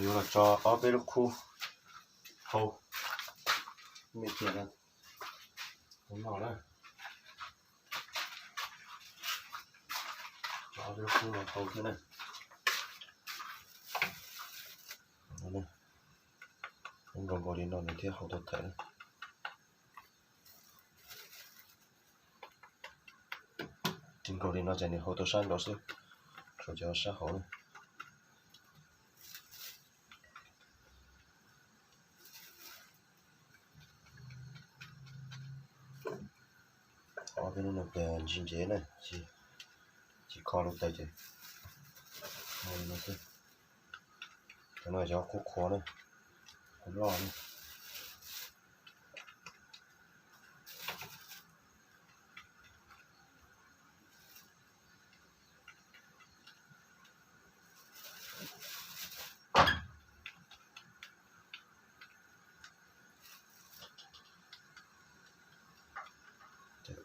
Yuav los tso ob peb lub khub hau me tiag no, no na. Tso ob peb lub khub no hau thiab na. Nkaus nkaus li no nws thiaj hau tau thawm na. Nkaus li no ces nws hau tau sab nraud xwb, tshuav cov sab hauv na. Ob peb lub no ntsis ntsev na, tsis kho lub taw ces no xwb. Cov no cov qhuav qhuav na, qhuav loj na.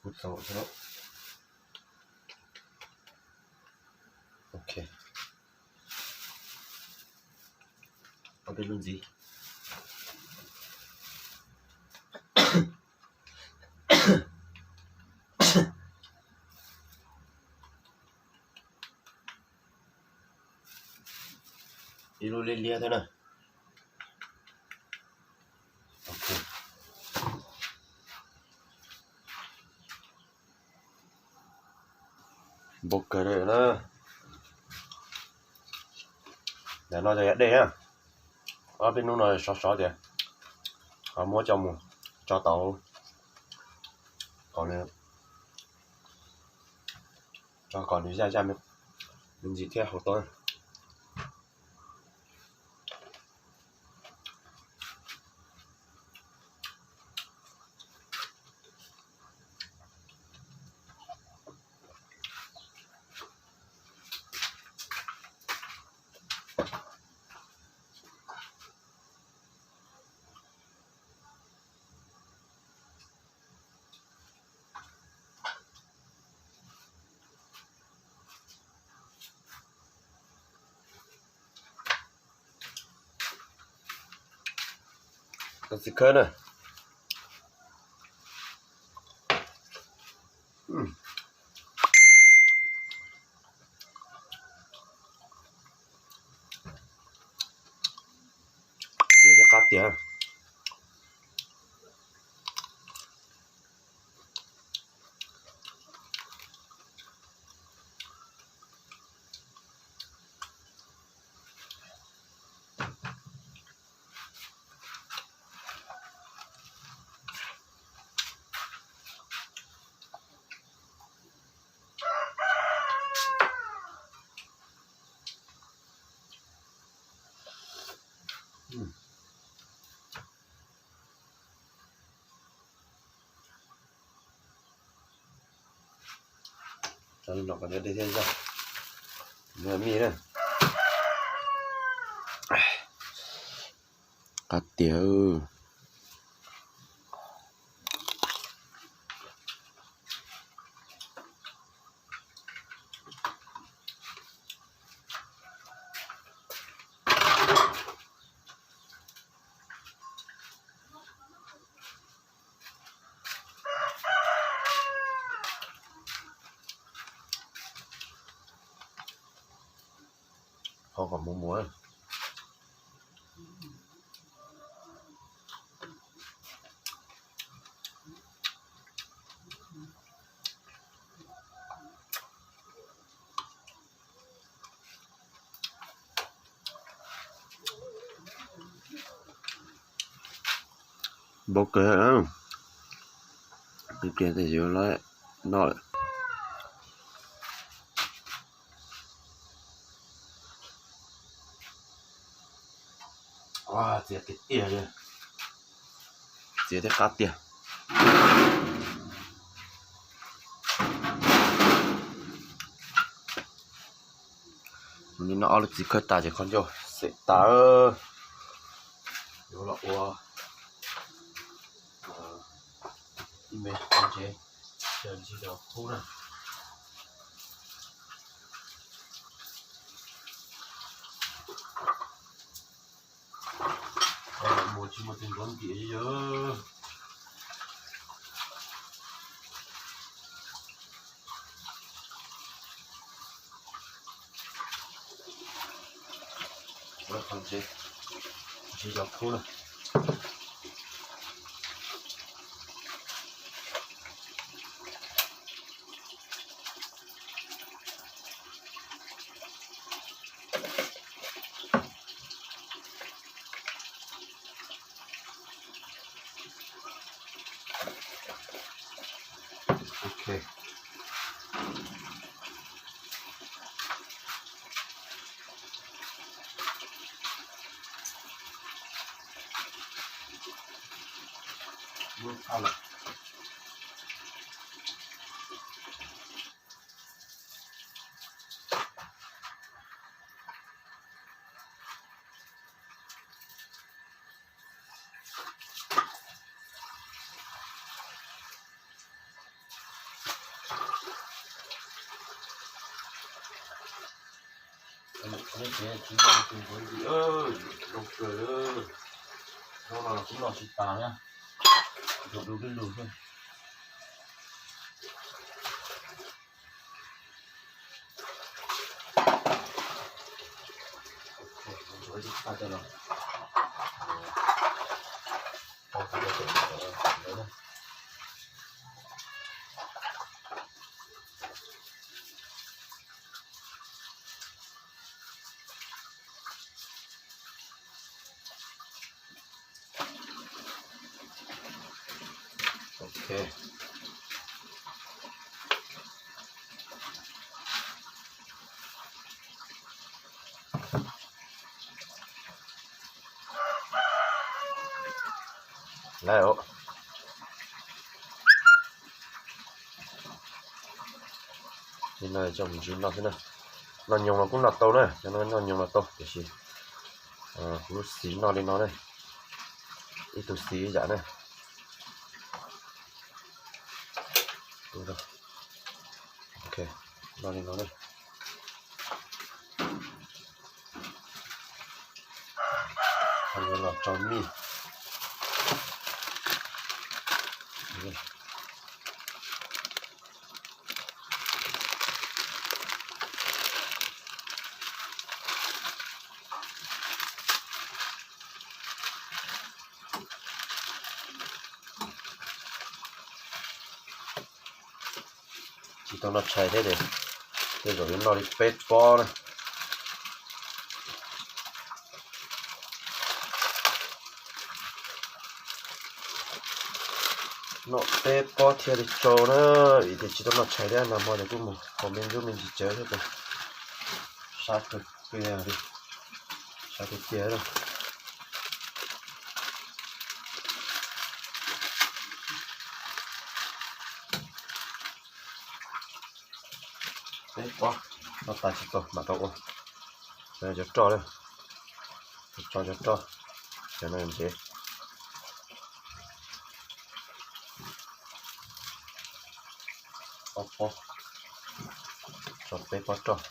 Kuj tau thiab. Ok. Ob peb lub ntxiv. Ib lub liab liab thiab na. Npaum kawg li na. Ntawm no yog dej na. Ob peb hnub no sov sov tias ho muab coj mus tso tau, kom nws, tso kom nws zaj zaj me ntsis thiab hau tau. Txiv khawb na. Txias thiab qab tiag. Tso li no kom dej thiaj zog. Nws mij na. Qab tiag. Ho kom mus mus. Npaum kawg, pliag pliag yuav los noj lawm. Txias tiag tiag li. Txias thiab qab tiag. Nim no ob lub txiv khawb tas ces qhov ncauj xem tas. Yuav los ua ib me ntsev, ntsev rau hub na. Muaj tej nkaub ntim yog. Ua qhov ntsev, ntsev cov khub na. Ok. Muab phaj lawm. Zoo kawg, zoo no los kuj no tsis tas na, zoo du lug lug xwb. Ok. Lawm. Li no coj mus ntsis noj xwb na. Noj nyoos los kuj noj tau na, cov no noj nyoos los tau tiam sis kuv lub xis noj li no na, ib tug xis ib yam na. Ok, noj li no na. Yuav los tso mij. Tsis tau noj tshais thiab ces tej zaum yuav noj li peb pob na. Noj peb pob thiaj li tsau na, vim tias tsis tau noj tshais thiab, nag hmo ces kuj mus haus me ntub me ntsis tsawv thiab ces sab kawg kiag li, sab tiag tiag na. Peb pob, noj tas tsis txaus mam rau ua. Cov roj na, tso cov roj, cov no ntsev. Ob pob, tso peb pob roj.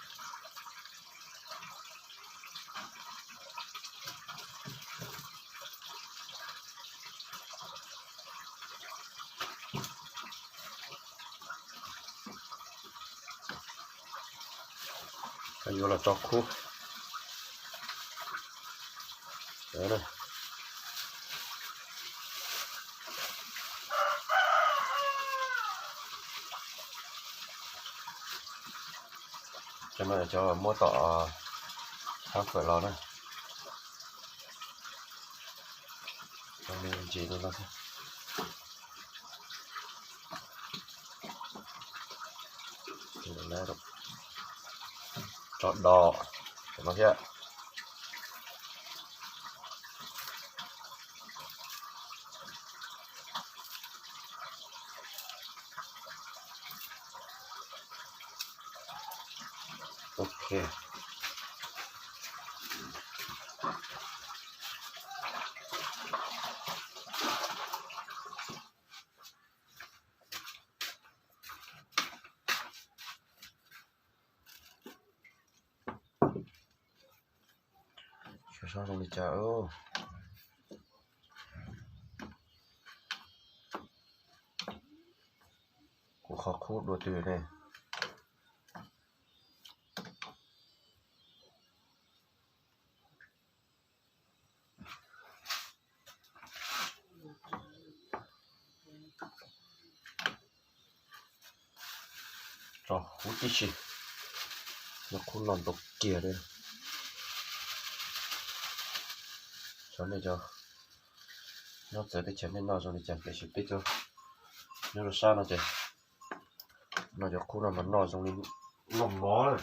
Yuav los tso khub. Cov no cov muab tom thab fawm los na. Ntsis li no xwb. Tso dos no thiab. Ok. Saib zoo li cas. Khub dua twg ne? Tso khub tib si, nyob khub no ntau kiag li. Xyov nej cov nyob txawv teb chaws nej noj zoo li cas tiam sis peb cov nyob rau sab no ces noj cov khub no mas noj zoo li noj mov,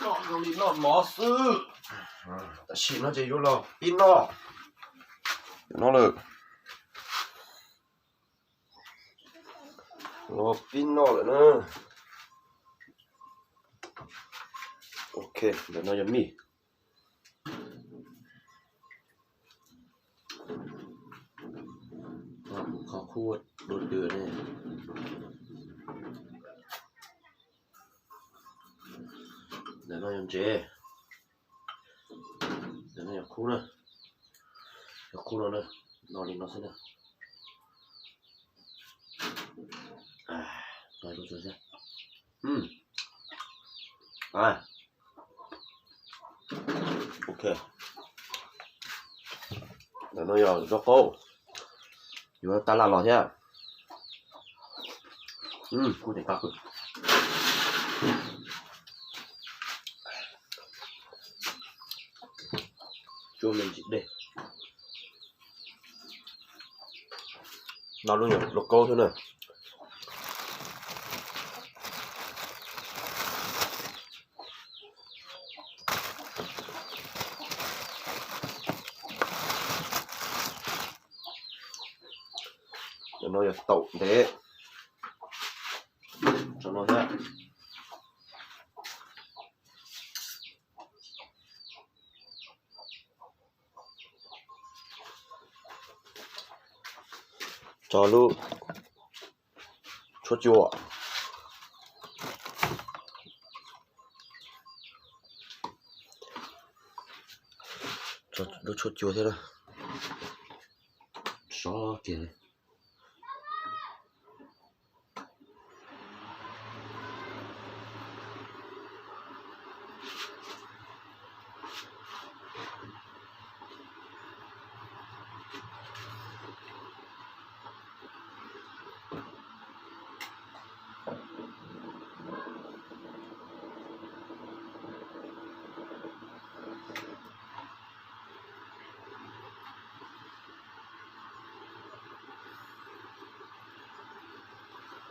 noj zoo li noj mov xwb. Tam sim no ces yuav los pib noj no lawm. Los pib noj lawm na. Ok, ntawm no yog mij. Kho khub dua twg ne? Ntawm no yog ntsev. Ntawm no yog khub na. Yog khub no na. No li no xwb na. Ok. Ntawm no yog zaub qaub, yuav tab laj los thiab. Kuj teem qab kawg. Tsuab me ntsis dej. No lub nyuam zaub qaub thiab na. Ntawm no yog taum ntev. Tso no thiab. Tso lub tshuab cua. Tso lub tshuab cua thiab na. Sov kiag li.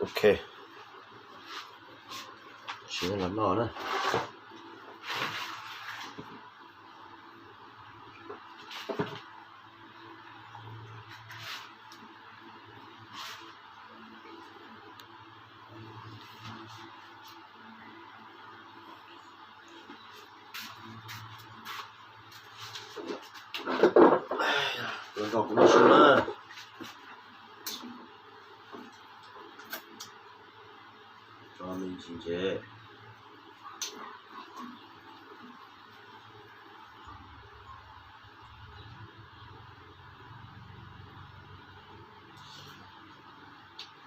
Ok, siv los noj na. Los nrog kuv noj su na. Tso me ntsis ntsev.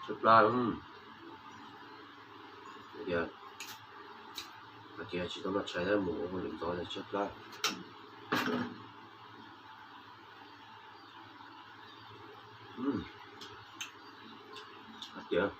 Tshaib plab. Tias hais tias tsis tau noj tshais thiab mus ua hauj lwm ntxov tshaib plab. Hais tias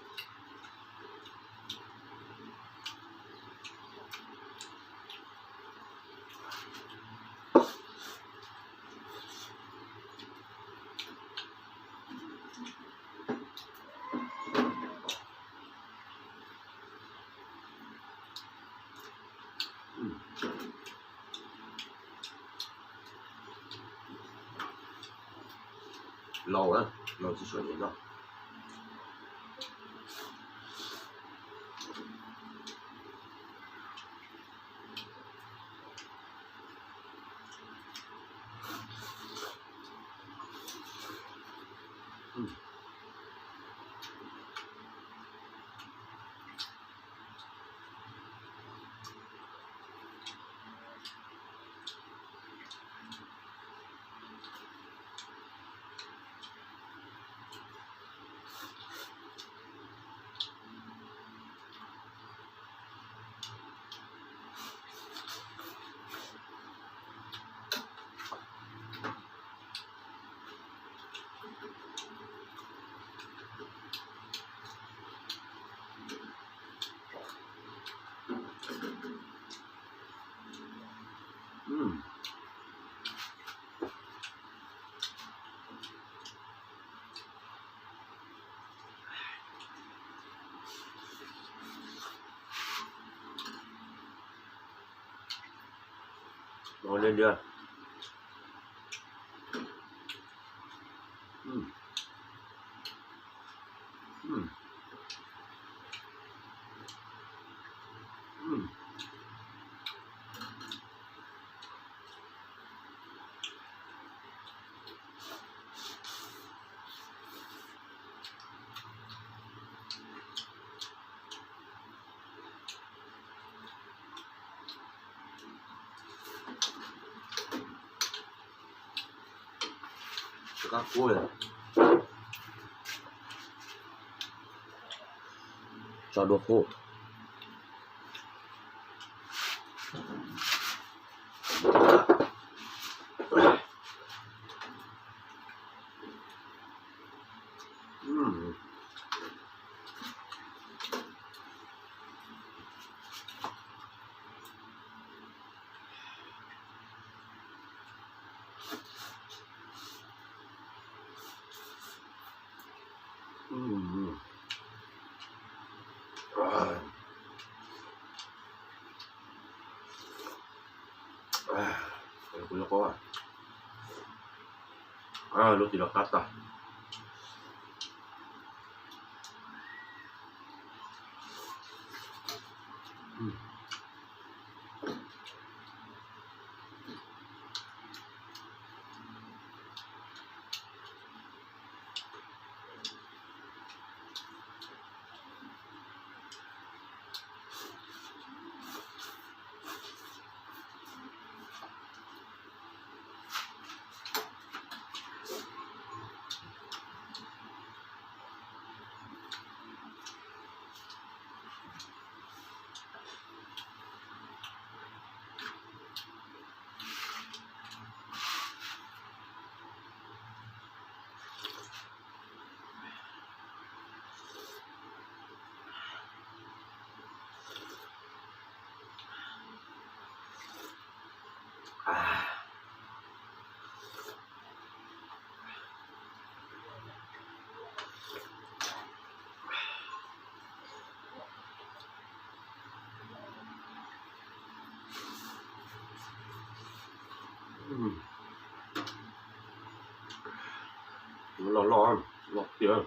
Laus, laus tsis suav nyiam noj. Ua li tiag. Kab kub, tso dua hauv. Kuv yuav qaub, lub tim los qab tag. Loj loj, loj tiag.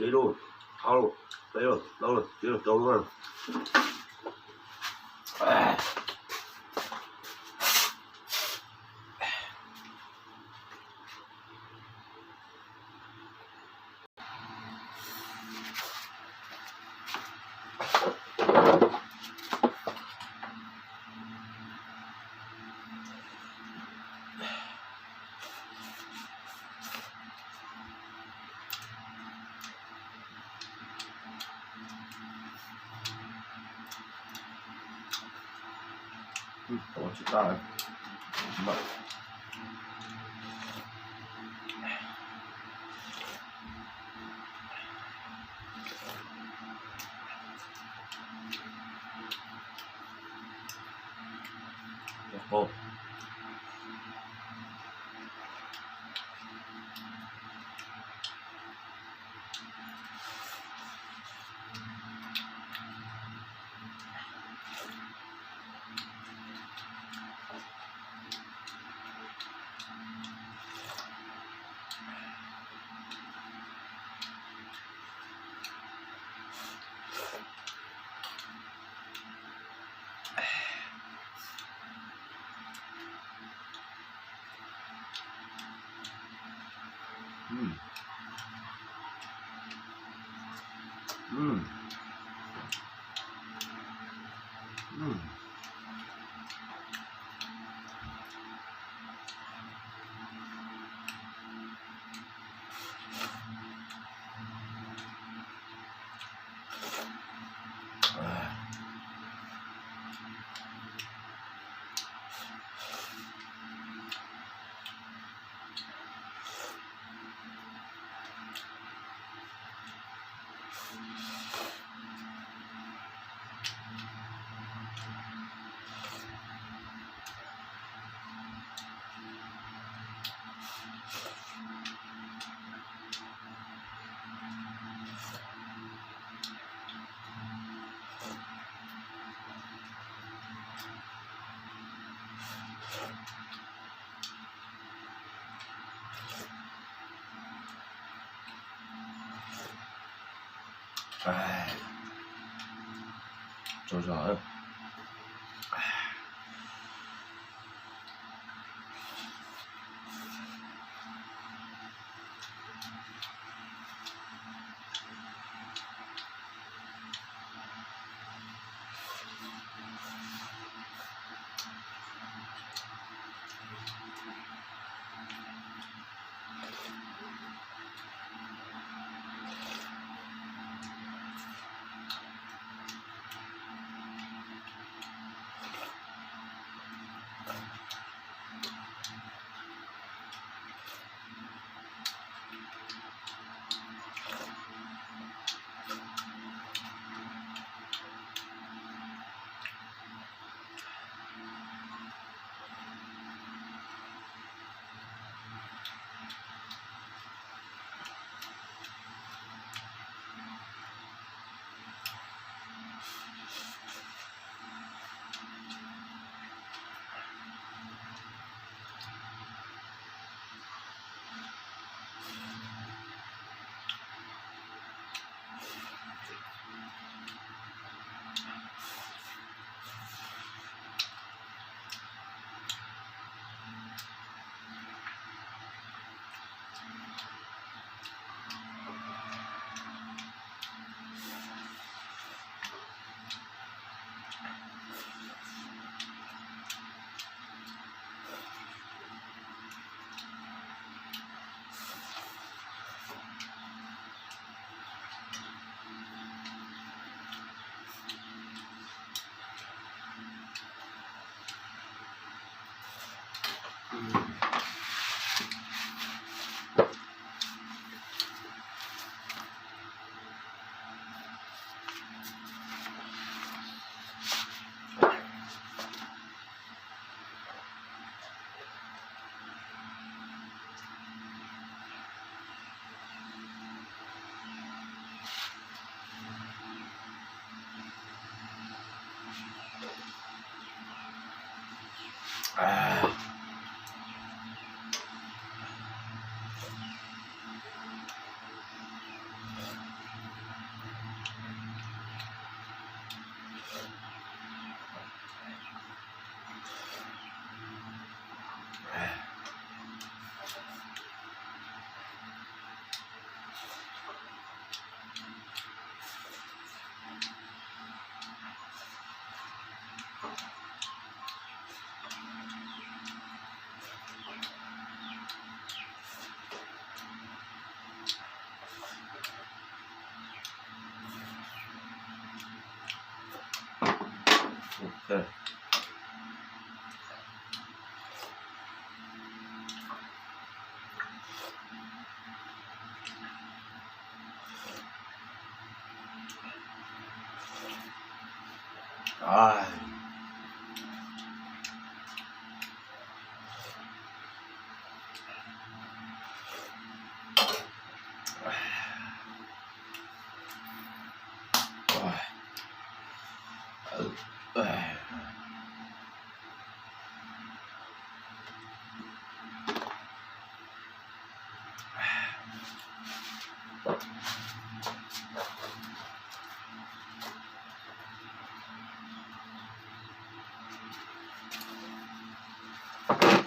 Ib lub, ob lub, peb lub, plaub lub, tsib lub, rau lub. Tsis tas. Mm. Mm. Mm. Tsaug zog.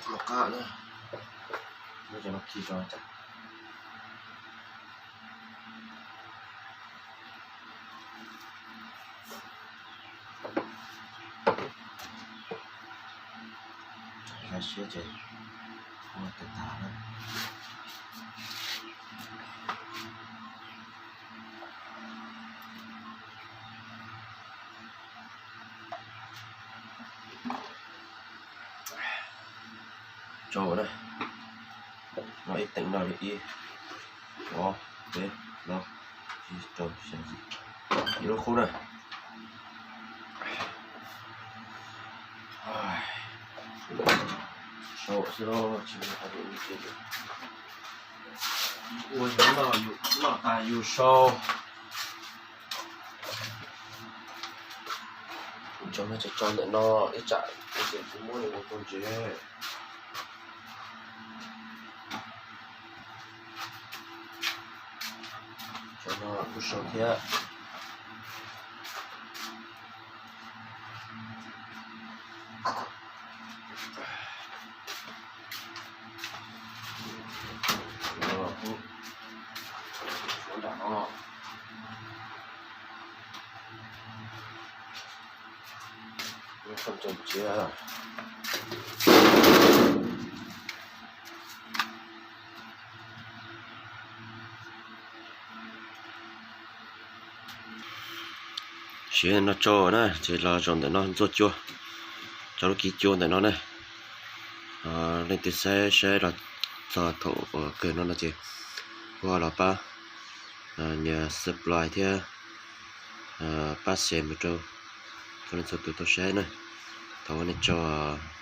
Mus qab na, muab cov no khi tso tsam. Thiab ces ua tag tag na. Tso na, no ib teem no li ib, ob, peb, plaub, tsib, rau, xya, yim, yim lub khub na. Sau xwb los tsis muaj qhov twg ua li. Ua yus noj, yus noj tas yus sau. Tso no, tso ntawm no ib tsam ces kuv muab nws ua tau ntsev. Tso no kuj sau thiab. Suav nram no. Siv no tso na, ces los zaum ntawm no ntxuaj cua, tso lub kiv cua ntawm no na. Leej twg saib saib los txog thaum uas kawg no no ces kuj ho los pab nias subscribe thiab pab share mus rau txhua leej txhua tus tau saib na. Thov ua nej tsaug.